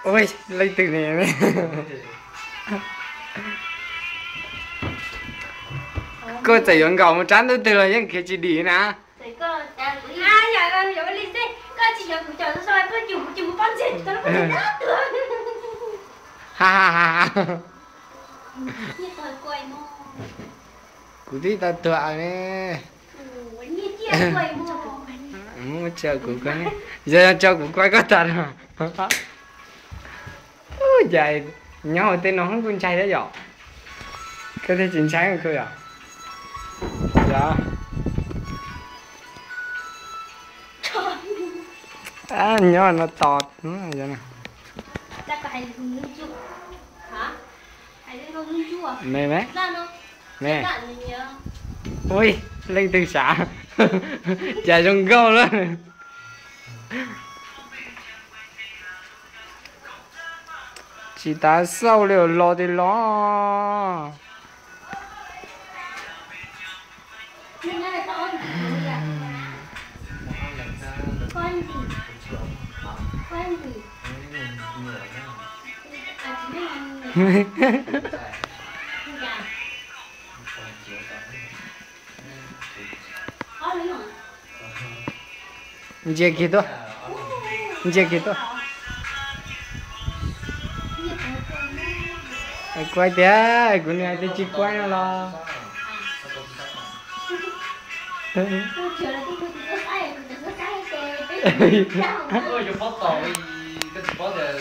Ui, leej twg ne? Koj txawm yuav nkaum mus rab ntuj twg los yeej khiav tsis dim na. Ha ha ha. Kuv twb tau tuag ne. Muab tso kuv koj ne. Yog, yog tso kuv koj koj tag no. Ua cas nyob hauv tej no kuj ntshai thiab yom? Koj thiaj tsis ntshai kuv yom? Yog. Nyob no tos. Me me. Me. Ui, leej twg sav? Cas zoo nkauj lawm. Tsis tas xauj li los tis los. Ntsia kiag tuaj. Ntsia kiag tuaj. Kuv hais tias kuv nws hais tias tsis kuv no los.